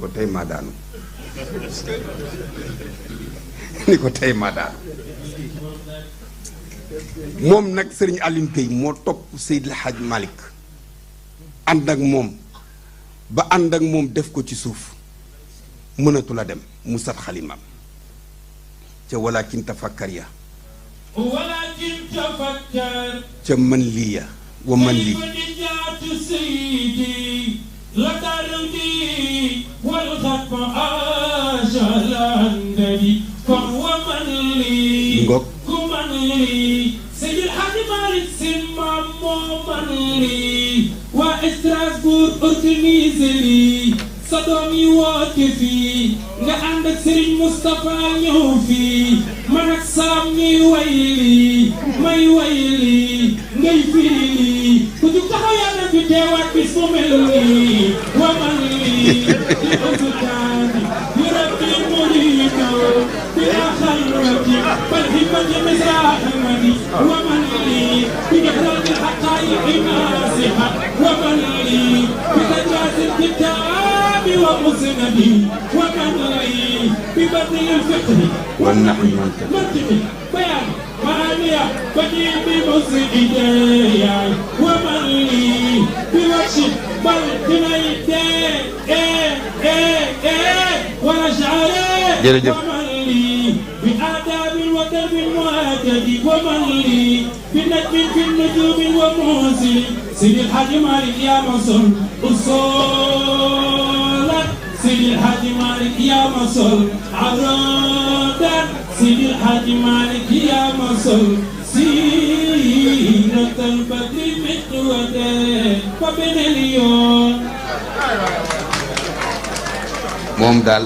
ko tey maa daanu ni ko tey maa daanu moom nag sëriñ Alioune Gueye moo topp Seydil Hadj Malick ànd ak moom ba ànd ak moom def ko ci suuf mënatu la dem mu sat xalimaam ca walakin tafakkar ya ca man lii ya wa man lii ngoog Seydil Hadji Malick Sy maam moo man lii waa Strasbourg organisé lii sa doom yi woote fii nga ànd ak Serigne Moustapha ñëw fii man ak Sam ñuy way lii may way lii ngay firi lii ku jug taxaw yàlla fi teewaat bis mu mel nii wa man lii di ësutaani di rabbi murido di axalrati bal himmati misrahmati wa man lii bi ihrami xaqaayiqi naasiha wa man lii bi tajaasi kitaab ومسندي ومن لي ببدء الفقه والنحو منطق بيان معانية بديع بمسجدي ومن لي بوشي بل بنيتي وأشعري ومن لي بآداب ودرب مؤدد ومن لي بنجم في النجوم وموزن سيدي الحاج مالك يا مصر أصول سيدي الحاج مالك يا مصر عرودا سيدي الحاج مالك يا مصر سيرة البدر متودة وبين اليوم moom daal